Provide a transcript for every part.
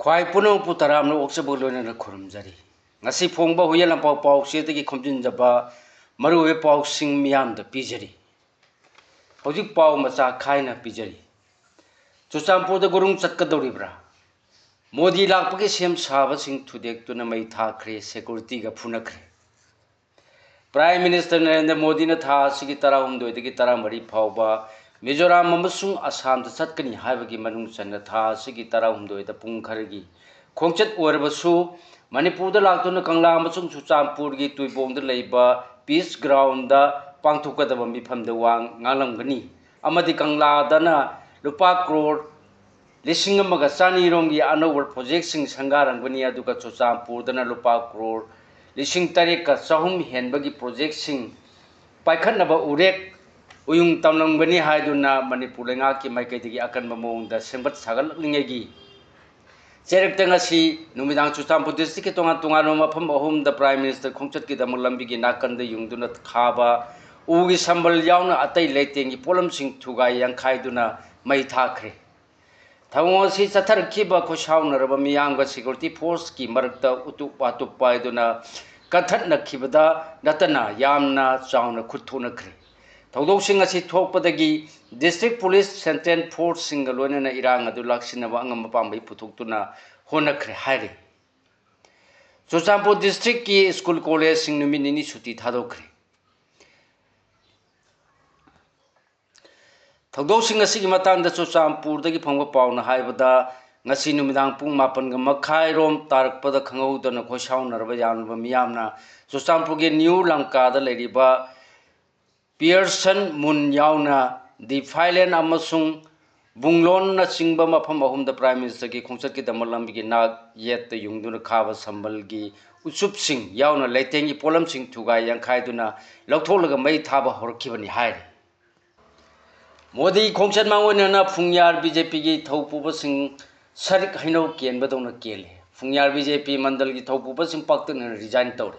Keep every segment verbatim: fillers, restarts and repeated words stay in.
ꯈ꯭ꯋꯥꯏ ꯄꯨꯝꯅꯃꯛꯄꯨ ꯇꯔꯥꯝꯅ ꯑꯣꯛꯆꯕꯒ ꯂꯣꯏꯅꯅ ꯈꯨꯔꯨꯝꯖꯔꯤ꯫ ꯉꯁꯤ ꯐꯣꯡꯕ ꯍꯨꯏꯌꯦꯟ ꯂꯥꯟꯄꯥꯎ ꯄꯥꯎꯆꯦꯗꯒꯤ ꯈꯣꯝꯖꯤꯟꯖꯕ ꯃꯔꯨꯑꯣꯏꯕ ꯄꯥꯎꯁꯤꯡ ꯃꯤꯌꯥꯝꯗ ꯄꯤꯖꯔꯤ꯫ ꯍꯧꯖꯤꯛ ꯄꯥꯎ ꯃꯆꯥ ꯈꯥꯏꯅ ꯄꯤꯖꯔꯤ꯫ ꯆꯨꯔꯆꯥꯟꯄꯨꯔꯗ ꯒꯨꯔꯨꯡ ꯆꯠꯀꯗꯧꯔꯤꯕ꯭ꯔꯥ? ꯃꯣꯗꯤ ꯂꯥꯛꯄꯒꯤ ꯁꯦꯝ ꯁꯥꯕꯁꯤꯡ ꯊꯨꯗꯦꯛꯇꯨꯅ ꯃꯩ ꯊꯥꯈ꯭ꯔꯦ, ꯁꯦꯀ꯭ꯌꯨꯔꯤꯇꯤꯒ ꯐꯨꯅꯈ꯭ꯔꯦ꯫ ꯄ꯭ꯔꯥꯏꯝ ꯃꯤꯅꯤꯁꯇꯔ ꯅꯔꯦꯟꯗ꯭ꯔ ꯃꯣꯗꯤꯅ ꯊꯥ ꯑꯁꯤꯒꯤ ꯇꯔꯥꯍꯨꯝꯗꯣꯏꯗꯒꯤ ꯇꯔꯥꯃꯔꯤ ꯐꯥꯎꯕ ꯃꯤꯖꯣꯔꯥꯝ ꯑꯃꯁꯨꯡ ꯑꯁꯥꯝꯗ ꯆꯠꯀꯅꯤ ꯍꯥꯏꯕꯒꯤ ꯃꯅꯨꯡ ꯆꯟꯅ ꯊꯥ ꯑꯁꯤꯒꯤ ꯇꯔꯥꯍꯨꯝꯗꯣꯏꯗ ꯄꯨꯡ ꯈꯔꯒꯤ ꯈꯣꯡꯆꯠ ꯑꯣꯏꯔꯕꯁꯨ, ꯃꯅꯤꯄꯨꯔꯗ ꯂꯥꯛꯇꯨꯅ ꯀꯪꯂꯥ ꯑꯃꯁꯨꯡ ꯆꯨꯔꯆꯥꯟꯄꯨꯔꯒꯤ ꯇꯨꯏꯕꯣꯡꯗ ꯂꯩꯕ ꯄꯤꯁ ꯒ꯭ꯔꯥꯎꯟꯗ ꯄꯥꯡꯊꯣꯛꯀꯗꯕ ꯃꯤꯐꯝꯗ ꯋꯥ ꯉꯥꯡꯂꯝꯒꯅꯤ ꯑꯃꯗꯤ ꯀꯪꯂꯥꯗꯅ ꯂꯨꯄꯥ ꯀ꯭ꯔꯣꯔ ꯂꯤꯁꯤꯡ ꯑꯃꯒ ꯆꯅꯤꯔꯣꯝꯒꯤ ꯑꯅꯧꯕ ꯄ꯭ꯔꯣꯖꯦꯛꯁꯤꯡ ꯁꯪꯒꯥꯔꯝꯒꯅꯤ, ꯑꯗꯨꯒ ꯆꯨꯔꯆꯥꯟꯄꯨꯔꯗꯅ ꯂꯨꯄꯥ ꯀ꯭ꯔꯣꯔ ꯂꯤꯁꯤꯡ ꯇꯔꯦꯠꯀ ꯆꯍꯨꯝ ꯍꯦꯟꯕꯒꯤ ꯄ꯭ꯔꯣꯖꯦꯛꯁꯤꯡ ꯄꯥꯏꯈꯠꯅꯕ ꯎꯔꯦꯛ ꯎꯌꯨꯡ ꯇꯝꯂꯝꯒꯅꯤ ꯍꯥꯏꯗꯨꯅ ꯃꯅꯤꯄꯨꯔ ꯂꯩꯉꯥꯛꯀꯤ ꯃꯥꯏꯀꯩꯗꯒꯤ ꯑꯀꯟꯕ ꯃꯑꯣꯡꯗ ꯁꯦꯝꯒꯠ ꯁꯥꯒꯠꯂꯛꯂꯤꯉꯩꯒꯤ ꯆꯩꯔꯛꯇ ꯉꯁꯤ ꯅꯨꯃꯤꯗꯥꯡ ꯆꯨꯔꯆꯥꯟꯄꯨꯔ ꯗꯤꯁꯇ꯭ꯔꯤꯛꯀꯤ ꯇꯣꯉꯥꯟ ꯇꯣꯉꯥꯟꯕ ꯃꯐꯝ ꯑꯍꯨꯝꯗ ꯄ꯭ꯔꯥꯏꯝ ꯃꯤꯅꯤꯁꯇꯔ ꯈꯣꯡꯆꯠꯀꯤꯗꯃꯛ ꯂꯝꯕꯤꯒꯤ ꯅꯥꯀꯟꯗ ꯌꯨꯡꯗꯨꯅ ꯈꯥꯕ ꯎꯒꯤ ꯁꯝꯕꯜ ꯌꯥꯎꯅ ꯑꯇꯩ ꯂꯩꯇꯦꯡꯒꯤ ꯄꯣꯠꯂꯝꯁꯤꯡ ꯊꯨꯒꯥꯏ ꯌꯥꯡꯈꯥꯏꯗꯨꯅ ꯃꯩ ꯊꯥꯈ꯭ꯔꯦ꯫ ꯊꯧꯑꯣꯡ ꯑꯁꯤ ꯆꯠꯊꯔꯛꯈꯤꯕ ꯈꯣꯏꯁꯥꯎꯅꯔꯕ ꯃꯤꯌꯥꯝꯒ ꯁꯦꯀ꯭ꯌꯨꯔꯤꯇꯤ ꯐꯣꯔꯁꯀꯤ ꯃꯔꯛꯇ ꯎꯇꯨꯞ ꯋꯥꯇꯨꯞ ꯄꯥꯏꯗꯨꯅ ꯀꯟꯊꯠꯅꯈꯤꯕꯗ ꯅꯠꯇꯅ ꯌꯥꯝꯅ ꯆꯥꯎꯅ ꯈꯨꯠ ꯊꯣꯛꯅꯈ꯭ꯔꯦ꯫ ꯊꯧꯗꯣꯛꯁꯤꯡ ꯑꯁꯤ ꯊꯣꯛꯄꯗꯒꯤ ꯗꯤꯁꯇ꯭ꯔꯤꯛ ꯄꯨꯂꯤꯁ, ꯁꯦꯟꯇ꯭ꯔꯦꯜ ꯐꯣꯔꯁꯁꯤꯡꯒ ꯂꯣꯏꯅꯅ ꯏꯔꯥꯡ ꯑꯗꯨ ꯂꯥꯛꯁꯤꯟꯅꯕ ꯑꯉꯝꯕ ꯄꯥꯝꯕꯩ ꯄꯨꯊꯣꯛꯇꯨꯅ ꯍꯣꯠꯅꯈ꯭ꯔꯦ ꯍꯥꯏꯔꯤ꯫ ꯆꯨꯔꯆꯥꯟꯄꯨꯔ ꯗꯤꯁꯇ꯭ꯔꯤꯛꯀꯤ ꯁ꯭ꯀꯨꯜ ꯀꯣꯂꯦꯖꯁꯤꯡ ꯅꯨꯃꯤꯠ ꯅꯤꯅꯤ ꯁꯨꯇꯤ ꯊꯥꯗꯣꯛꯈ꯭ꯔꯦ꯫ ꯊꯧꯗꯣꯛꯁꯤꯡ ꯑꯁꯤꯒꯤ ꯃꯇꯥꯡꯗ ꯆꯨꯔꯆꯥꯟꯄꯨꯔꯗꯒꯤ ꯐꯪꯕ ꯄꯥꯎꯅ ꯍꯥꯏꯕꯗ, ꯉꯁꯤ ꯅꯨꯃꯤꯗꯥꯡ ꯄꯨꯡ ꯃꯥꯄꯟꯒ ꯃꯈꯥꯏꯔꯣꯝ ꯇꯥꯔꯛꯄꯗ ꯈꯪꯍꯧꯗꯅ ꯈꯣꯏꯁꯥꯎꯅꯔꯕ ꯌꯥꯝꯂꯕ ꯃꯤꯌꯥꯝꯅ ꯆꯨꯔꯆꯥꯟꯄꯨꯔꯒꯤ ꯅ꯭ꯌꯨ ꯂꯪꯀꯥꯗ ꯂꯩꯔꯤꯕ ꯄꯤꯌꯔꯁꯟ ꯃꯨꯟ ꯌꯥꯎꯅ ꯗꯤꯐꯥꯏꯂꯦꯟ ꯑꯃꯁꯨꯡ ꯕꯨꯡꯂꯣꯟꯅꯆꯤꯡꯕ ꯃꯐꯝ ꯑꯍꯨꯝꯗ ꯄ꯭ꯔꯥꯏꯝ ꯃꯤꯅꯤꯁꯇꯔꯒꯤ ꯈꯣꯡꯆꯠꯀꯤꯗꯃꯛ ꯂꯝꯕꯤꯒꯤ ꯅꯥꯛ ꯌꯦꯠꯇ ꯌꯨꯡꯗꯨꯅ ꯈꯥꯕ ꯁꯝꯕꯜꯒꯤ ꯎꯆꯨꯞꯁꯤꯡ ꯌꯥꯎꯅ ꯂꯩꯇꯦꯡꯒꯤ ꯄꯣꯠꯂꯝꯁꯤꯡ ꯊꯨꯒꯥꯏ ꯌꯥꯡꯈꯥꯏꯗꯨꯅ ꯂꯧꯊꯣꯛꯂꯒ ꯃꯩ ꯊꯥꯕ ꯍꯧꯔꯛꯈꯤꯕꯅꯤ ꯍꯥꯏꯔꯤ꯫ ꯃꯣꯗꯤ ꯈꯣꯡꯆꯠ ꯃꯥꯡꯑꯣꯏꯅꯅ ꯐꯨꯡꯌꯥꯔ ꯕꯤ ꯖꯦ ꯄꯤꯒꯤ ꯊꯧꯄꯨꯕꯁꯤꯡ ꯁꯔꯤꯛ ꯍꯩꯅꯧ ꯀꯦꯟꯕꯗꯧꯅ ꯀꯦꯜꯂꯦ꯫ ꯐꯨꯡꯌꯥꯔ ꯕꯤ ꯖꯦ ꯄꯤ ꯃꯟꯗꯜꯒꯤ ꯊꯧꯄꯨꯕꯁꯤꯡ ꯄꯥꯛꯇꯛꯅꯅ ꯔꯤꯖꯥꯏꯟ ꯇꯧꯔꯦ꯫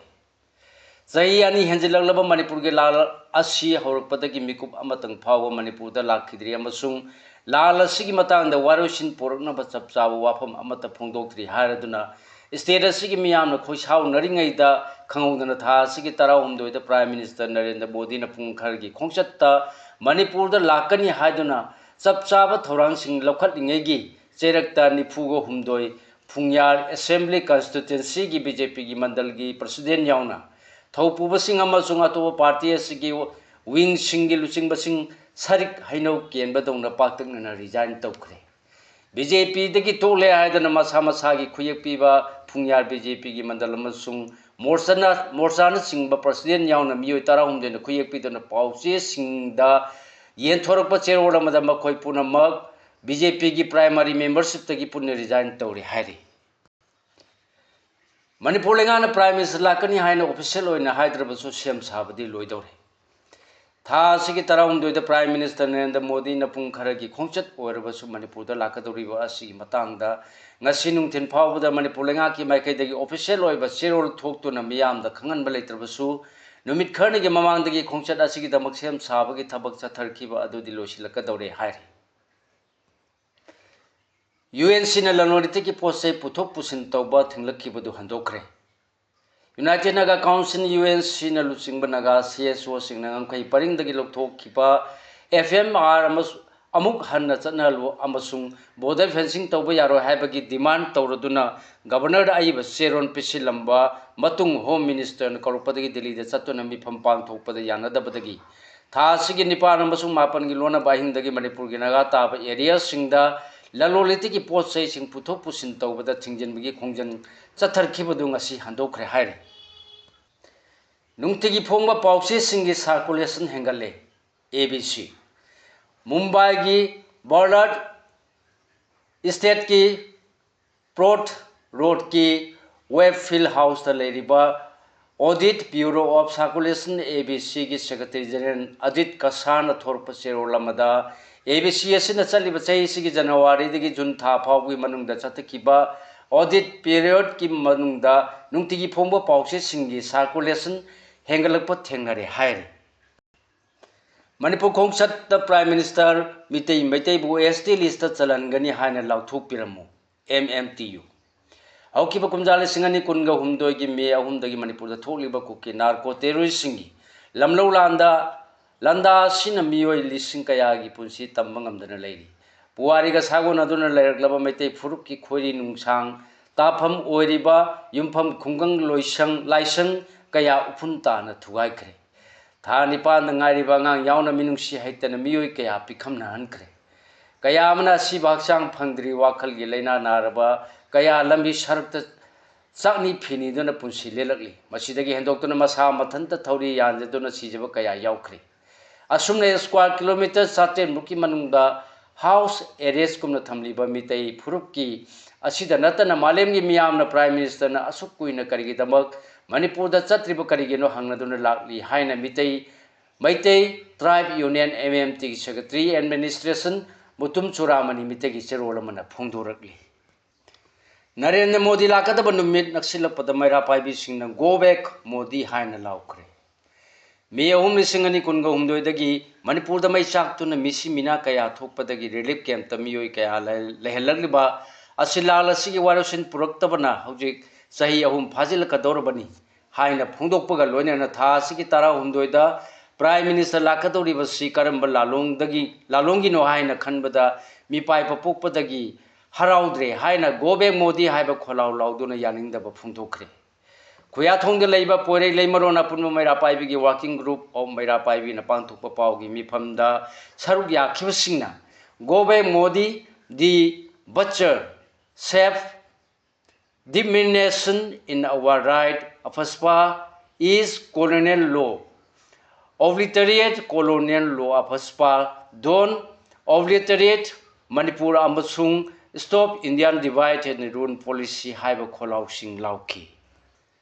ꯆꯍꯤ ꯑꯅꯤ ꯍꯦꯟꯖꯤꯜꯂꯛꯂꯕ ꯃꯅꯤꯄꯨꯔꯒꯤ ꯂꯥꯜ ꯑꯁꯤ ꯍꯧꯔꯛꯄꯗꯒꯤ ꯃꯤꯀꯨꯞ ꯑꯃꯇꯪ ꯐꯥꯎꯕ ꯃꯅꯤꯄꯨꯔꯗ ꯂꯥꯛꯈꯤꯗ꯭ꯔꯤ ꯑꯃꯁꯨꯡ ꯂꯥꯜ ꯑꯁꯤꯒꯤ ꯃꯇꯥꯡꯗ ꯋꯥꯔꯣꯏꯁꯤꯟ ꯄꯨꯔꯛꯅꯕ ꯆꯞ ꯆꯥꯕ ꯋꯥꯐꯝ ꯑꯃꯠꯇ ꯐꯣꯡꯗꯣꯛꯇ꯭ꯔꯤ ꯍꯥꯏꯔꯗꯨꯅ, state ꯑꯁꯤꯒꯤ ꯃꯤꯌꯥꯝꯅ ꯈꯣꯏꯁꯥꯎꯅꯔꯤꯉꯩꯗ ꯈꯪꯍꯧꯗꯅ ꯊꯥ ꯑꯁꯤꯒꯤ ꯇꯔꯥꯍꯨꯝꯗꯣꯏꯗ Prime Minister ꯅꯔꯦꯟꯗ꯭ꯔ ꯃꯣꯗꯤꯅ ꯄꯨꯡ ꯈꯔꯒꯤ ꯈꯣꯡꯆꯠꯇ ꯃꯅꯤꯄꯨꯔꯗ ꯂꯥꯛꯀꯅꯤ ꯍꯥꯏꯗꯨꯅ ꯆꯞ ꯆꯥꯕ ꯊꯧꯔꯥꯡꯁꯤꯡ ꯂꯧꯈꯠꯂꯤꯉꯩꯒꯤ ꯆꯩꯔꯛꯇ ꯅꯤꯐꯨꯒ ꯍꯨꯝꯗꯣꯏ ꯐꯨꯡꯌꯥꯔ Assembly Constituencyꯒꯤ BJPꯒꯤ ꯃꯟꯗꯜꯒꯤ President ꯌꯥꯎꯅ ꯊꯧꯄꯨꯕꯁꯤꯡ ꯑꯃꯁꯨꯡ ꯑꯇꯣꯞꯄ party ꯑꯁꯤꯒꯤ wingꯁꯤꯡꯒꯤ ꯂꯨꯆꯤꯡꯕꯁꯤꯡ ꯁꯔꯤꯛ ꯍꯩꯅꯧ ꯀꯦꯟꯕꯗꯧꯅ ꯄꯥꯛꯇꯛꯅꯅ resign ꯇꯧꯈ꯭ꯔꯦ꯫ BJPꯗꯒꯤ ꯇꯣꯛꯂꯦ ꯍꯥꯏꯗꯨꯅ ꯃꯁꯥ ꯃꯁꯥꯒꯤ ꯈꯨꯌꯦꯛ ꯄꯤꯕ ꯐꯨꯡꯌꯥꯔ BJPꯒꯤ ꯃꯟꯗꯜ ꯑꯃꯁꯨꯡ ꯃꯣꯔꯆꯥꯅ, ꯃꯣꯔꯆꯥꯅꯆꯤꯡꯕ President ꯌꯥꯎꯅ ꯃꯤꯑꯣꯏ ꯇꯔꯥꯍꯨꯝꯗꯣꯏꯅ ꯈꯨꯌꯦꯛ ꯄꯤꯗꯨꯅ ꯄꯥꯎꯆꯦꯁꯤꯡꯗ ꯌꯦꯟꯊꯣꯔꯛꯄ ꯆꯦꯔꯣꯜ ꯑꯃꯗ ꯃꯈꯣꯏ ꯄꯨꯝꯅꯃꯛ BJPꯒꯤ primary membershipꯇꯒꯤ ꯄꯨꯟꯅ resign ꯇꯧꯔꯦ ꯍꯥꯏꯔꯤ꯫ ꯃꯅꯤꯄꯨꯔ ꯂꯩꯉꯥꯛꯅ Prime Minister ꯂꯥꯛꯀꯅꯤ ꯍꯥꯏꯅ official ꯑꯣꯏꯅ ꯍꯥꯏꯗ꯭ꯔꯕꯁꯨ ꯁꯦꯝ ꯁꯥꯕꯗꯤ ꯂꯣꯏꯗꯧꯔꯦ꯫ ꯊꯥ ꯑꯁꯤꯒꯤ ꯇꯔꯥꯍꯨꯝꯗꯣꯏꯗ Prime Minister ꯅꯔꯦꯟꯗ꯭ꯔ ꯃꯣꯗꯤꯅ ꯄꯨꯡ ꯈꯔꯒꯤ ꯈꯣꯡꯆꯠ ꯑꯣꯏꯔꯕꯁꯨ ꯃꯅꯤꯄꯨꯔꯗ ꯂꯥꯛꯀꯗꯧꯔꯤꯕ ꯑꯁꯤꯒꯤ ꯃꯇꯥꯡꯗ ꯉꯁꯤ ꯅꯨꯡꯊꯤꯜ ꯐꯥꯎꯕꯗ ꯃꯅꯤꯄꯨꯔ ꯂꯩꯉꯥꯛꯀꯤ ꯃꯥꯏꯀꯩꯗꯒꯤ official ꯑꯣꯏꯕ ꯆꯦꯔꯣꯜ ꯊꯣꯛꯇꯨꯅ ꯃꯤꯌꯥꯝꯗ ꯈꯪꯍꯟꯕ ꯂꯩꯇ꯭ꯔꯕꯁꯨ, ꯅꯨꯃꯤꯠ ꯈꯔꯅꯤꯒꯤ ꯃꯃꯥꯡꯗꯒꯤ ꯈꯣꯡꯆꯠ ꯑꯁꯤꯒꯤꯗꯃꯛ ꯁꯦꯝ ꯁꯥꯕꯒꯤ ꯊꯕꯛ ꯆꯠꯊꯔꯛꯈꯤꯕ ꯑꯗꯨꯗꯤ ꯂꯣꯏꯁꯤꯜꯂꯛꯀꯗꯧꯔꯦ ꯍꯥꯏꯔꯤ꯫ UNCꯅ ꯂꯂꯣꯟ ꯏꯇꯤꯛꯀꯤ ꯄꯣꯠ ꯆꯩ ꯄꯨꯊꯣꯛ ꯄꯨꯁꯤꯟ ꯇꯧꯕ ꯊꯤꯡꯂꯛꯈꯤꯕꯗꯨ ꯍꯟꯗꯣꯛꯈ꯭ꯔꯦ꯫ United Naga Council, UNCꯅ ꯂꯨꯆꯤꯡꯕ ꯅꯥꯒꯥ CSOꯁꯤꯡꯅ ꯉꯝꯈꯩ ꯄꯔꯤꯡꯗꯒꯤ ꯂꯧꯊꯣꯛꯈꯤꯕ FMR ꯑꯃꯁꯨ-, ꯑꯃꯨꯛ ꯍꯟꯅ ꯆꯠꯅꯍꯜꯂꯨ ꯑꯃꯁꯨꯡ border fencing ꯇꯧꯕ ꯌꯥꯔꯣꯏ ꯍꯥꯏꯕꯒꯤ demand ꯇꯧꯔꯗꯨꯅ Governorꯗ ꯑꯏꯕ ꯆꯦꯔꯣꯜ ꯄꯤꯁꯤꯜꯂꯝꯕ ꯃꯇꯨꯡ Home Ministerꯅ ꯀꯧꯔꯛꯄꯗꯒꯤ ꯗꯤꯜꯂꯤꯗ ꯆꯠꯇꯨꯅ ꯃꯤꯐꯝ ꯄꯥꯡꯊꯣꯛꯄꯗ ꯌꯥꯅꯗꯕꯗꯒꯤ ꯊꯥ ꯑꯁꯤꯒꯤ ꯅꯤꯄꯥꯟ ꯑꯃꯁꯨꯡ ꯃꯥꯄꯟꯒꯤ ꯂꯣꯟꯅꯕ ꯑꯍꯤꯡꯗꯒꯤ ꯃꯅꯤꯄꯨꯔꯒꯤ ꯅꯥꯒꯥ ꯇꯥꯕ areaꯁꯤꯡꯗ ꯂꯂꯣꯟ ꯏꯇꯤꯛꯀꯤ ꯄꯣꯠ ꯆꯩꯁꯤꯡ ꯄꯨꯊꯣꯛ ꯄꯨꯁꯤꯟ ꯇꯧꯕꯗ ꯊꯤꯡꯖꯤꯟꯕꯒꯤ ꯈꯣꯡꯖꯪ ꯆꯠꯊꯔꯛꯈꯤꯕꯗꯨ ꯉꯁꯤ ꯍꯟꯗꯣꯛꯈ꯭ꯔꯦ ꯍꯥꯏꯔꯤ꯫ ꯅꯨꯡꯇꯤꯒꯤ ꯐꯣꯡꯕ ꯄꯥꯎꯆꯦꯁꯤꯡꯒꯤ circulation ꯍꯦꯟꯒꯠꯂꯦ꯫ ABC꯫ ꯃꯨꯝꯕꯥꯏꯒꯤ Ballard Estateꯀꯤ Port Roadꯀꯤ Westfield Houseꯇ ꯂꯩꯔꯤꯕ Audit Bureau of Circulation, ABCꯒꯤ Secretary General Ajit Kasharna ꯊꯣꯔꯛꯄ ꯆꯦꯔꯣꯜ ꯑꯃꯗ, ABC ꯑꯁꯤꯅ ꯆꯠꯂꯤꯕ ꯆꯍꯤꯁꯤꯒꯤ Januaryꯗꯒꯤ June ꯊꯥ ꯐꯥꯎꯕꯒꯤ ꯃꯅꯨꯡꯗ ꯆꯠꯊꯈꯤꯕ audit periodꯀꯤ ꯃꯅꯨꯡꯗ ꯅꯨꯡꯇꯤꯒꯤ ꯐꯣꯡꯕ ꯄꯥꯎꯆꯦꯁꯤꯡꯒꯤ circulation ꯍꯦꯟꯒꯠꯂꯛꯄ ꯊꯦꯡꯅꯔꯦ ꯍꯥꯏꯔꯤ꯫ Manipur ꯈꯣꯡꯆꯠꯇ Prime Minister Meitei ꯃꯩꯇꯩꯕꯨ S T list ꯆꯜꯍꯟꯒꯅꯤ ꯍꯥꯏꯅ ꯂꯥꯎꯊꯣꯛꯄꯤꯔꯝꯃꯨ꯫ M M T U꯫ ꯍꯧꯈꯤꯕ ꯀꯨꯝꯖꯥ ꯂꯤꯁꯤꯡ ꯑꯅꯤ ꯀꯨꯟꯒ ꯍꯨꯝꯗꯣꯏꯒꯤ ꯃꯦ ꯑꯍꯨꯝꯗꯒꯤ ꯃꯅꯤꯄꯨꯔꯗ ꯊꯣꯛꯂꯤꯕ ꯀꯨꯀꯤ narco terroristꯁꯤꯡꯒꯤ ꯂꯝꯂꯧ ꯂꯥꯟꯗ, ꯂꯥꯟꯗꯥ ꯑꯁꯤꯅ ꯃꯤꯑꯣꯏ ꯂꯤꯁꯤꯡ ꯀꯌꯥꯒꯤ ꯄꯨꯟꯁꯤ ꯇꯝꯕ ꯉꯝꯗꯅ ꯂꯩꯔꯤ꯫ ꯄꯨꯋꯥꯔꯤꯒ ꯁꯥꯒꯣꯟꯅꯗꯨꯅ ꯂꯩꯔꯛꯂꯕ ꯃꯩꯇꯩ ꯐꯨꯔꯨꯞꯀꯤ ꯈꯣꯏꯔꯤ ꯅꯨꯡꯁꯥꯡ ꯇꯥꯐꯝ ꯑꯣꯏꯔꯤꯕ ꯌꯨꯝꯐꯝ ꯈꯨꯡꯒꯪ ꯂꯣꯏꯁꯪ, ꯂꯥꯏꯁꯪ ꯀꯌꯥ ꯎꯐꯨꯟ ꯇꯥꯅ ꯊꯨꯒꯥꯏꯈ꯭ꯔꯦ꯫ ꯊꯥ ꯅꯤꯄꯥꯟꯗ ꯉꯥꯏꯔꯤꯕ ꯑꯉꯥꯡ ꯌꯥꯎꯅ ꯃꯤꯅꯨꯡꯁꯤ ꯍꯩꯇꯅ ꯃꯤꯑꯣꯏ ꯀꯌꯥ ꯄꯤꯈꯝꯅꯍꯟꯈ꯭ꯔꯦ꯫ ꯀꯌꯥ ꯑꯃꯅ ꯑꯁꯤꯕ ꯍꯛꯆꯥꯡ ꯐꯪꯗ꯭ꯔꯤ ꯋꯥꯈꯜꯒꯤ ꯂꯥꯏꯅꯥ ꯅꯥꯔꯕ ꯀꯌꯥ ꯂꯝꯕꯤ ꯁꯔꯛꯇ ꯆꯥꯛꯅꯤ ꯐꯤꯅꯤꯗꯨꯅ ꯄꯨꯟꯁꯤ ꯂꯦꯜꯂꯛꯂꯤ꯫ ꯃꯁꯤꯗꯒꯤ ꯍꯦꯟꯗꯣꯛꯇꯨꯅ ꯃꯁꯥ ꯃꯊꯟꯇ ꯊꯧꯔꯤ ꯌꯥꯟꯖꯗꯨꯅ ꯁꯤꯖꯕ ꯀꯌꯥ ꯌꯥꯎꯈ꯭ꯔꯦ꯫ ꯑꯁꯨꯝꯅ square kilometre ꯆꯥꯇ꯭ꯔꯦꯠ ꯃꯨꯛꯀꯤ ꯃꯅꯨꯡꯗ house arrest ꯀꯨꯝꯅ ꯊꯝꯂꯤꯕ ꯃꯤꯇꯩ ꯐꯨꯔꯨꯞꯀꯤ ꯑꯁꯤꯗ ꯅꯠꯇꯅ ꯃꯥꯂꯦꯝꯒꯤ ꯃꯤꯌꯥꯝꯅ Prime Ministerꯅ ꯑꯁꯨꯛ ꯀꯨꯏꯅ ꯀꯔꯤꯒꯤꯗꯃꯛ ꯃꯅꯤꯄꯨꯔꯗ ꯆꯠꯇ꯭ꯔꯤꯕ ꯀꯔꯤꯒꯤꯅꯣ ꯍꯪꯅꯗꯨꯅ ꯂꯥꯛꯂꯤ ꯍꯥꯏꯅ Meitei, Meitei Tribe Union, M M Tꯒꯤ Secretary Administration Mutum ꯆꯨꯔꯥꯃꯅꯤ ꯃꯤꯇꯩꯒꯤ ꯆꯦꯔꯣꯜ ꯑꯃꯅ ꯐꯣꯡꯗꯣꯔꯛꯂꯤ꯫ ꯅꯔꯦꯟꯗ꯭ꯔ ꯃꯣꯗꯤ ꯂꯥꯛꯀꯗꯕ ꯅꯨꯃꯤꯠ ꯅꯛꯁꯤꯜꯂꯛꯄꯗ ꯃꯩꯔꯥ ꯄꯥꯏꯕꯤꯁꯤꯡꯅ "Go back ꯃꯣꯗꯤ" ꯍꯥꯏꯅ ꯂꯥꯎꯈ꯭ꯔꯦ꯫ ꯃꯦ ꯑꯍꯨꯝ, ꯂꯤꯁꯤꯡ ꯑꯅꯤ ꯀꯨꯟꯒ ꯍꯨꯝꯗꯣꯏꯗꯒꯤ ꯃꯅꯤꯄꯨꯔꯗ ꯃꯩ ꯆꯥꯛꯇꯨꯅ ꯃꯤꯁꯤ ꯃꯤꯅꯥ ꯀꯌꯥ ꯊꯣꯛꯄꯗꯒꯤ relief campꯇ ꯃꯤꯑꯣꯏ ꯀꯌꯥ ꯂꯩ-, ꯂꯩꯍꯜꯂꯛꯂꯤꯕ ꯑꯁꯤ ꯂꯥꯜ ꯑꯁꯤꯒꯤ ꯋꯥꯔꯣꯏꯁꯤꯟ ꯄꯨꯔꯛꯇꯕꯅ ꯍꯧꯖꯤꯛ ꯆꯍꯤ ꯑꯍꯨꯝ ꯐꯥꯖꯤꯜꯂꯛꯀꯗꯧꯔꯕꯅꯤ ꯍꯥꯏꯅ ꯐꯣꯡꯗꯣꯛꯄꯒ ꯂꯣꯏꯅꯅ ꯊꯥ ꯑꯁꯤꯒꯤ ꯇꯔꯥꯍꯨꯝꯗꯣꯏꯗ Prime Minister ꯂꯥꯛꯀꯗꯧꯔꯤꯕꯁꯤ ꯀꯔꯝꯕ ꯂꯥꯂꯣꯡꯗꯒꯤ, ꯂꯥꯂꯣꯡꯒꯤꯅꯣ ꯍꯥꯏꯅ ꯈꯟꯕꯗ ꯃꯤꯄꯥꯏꯕ ꯄꯣꯛꯄꯗꯒꯤ ꯍꯔꯥꯎꯗ꯭ꯔꯦ ꯍꯥꯏꯅ "Go back ꯃꯣꯗꯤ" ꯍꯥꯏꯕ ꯈꯣꯜꯂꯥꯎ ꯂꯥꯎꯗꯨꯅ ꯌꯥꯅꯤꯡꯗꯕ ꯐꯣꯡꯗꯣꯛꯈ꯭ꯔꯦ꯫ ꯈꯨꯌꯥꯊꯣꯡꯗ ꯂꯩꯕ ꯄꯣꯏꯔꯩ ꯂꯩꯃꯔꯣꯟ ꯑꯄꯨꯟꯕ ꯃꯩꯔꯥ ꯄꯥꯏꯕꯤꯒꯤ Working Group of ꯃꯩꯔꯥ ꯄꯥꯏꯕꯤꯅ ꯄꯥꯡꯊꯣꯛꯄ ꯄꯥꯎꯒꯤ ꯃꯤꯐꯝꯗ ꯁꯔꯨꯛ ꯌꯥꯈꯤꯕꯁꯤꯡꯅ "Go back Modi, the butcher, chef, discrimination in our right, AFSPA is colonial law, obliterate colonial law, AFSPA, don't obliterate Manipur ꯑꯃꯁꯨꯡ stop Indian divide and rule policy" ꯍꯥꯏꯕ ꯈꯣꯜꯂꯥꯎꯁꯤꯡ ꯂꯥꯎꯈꯤ꯫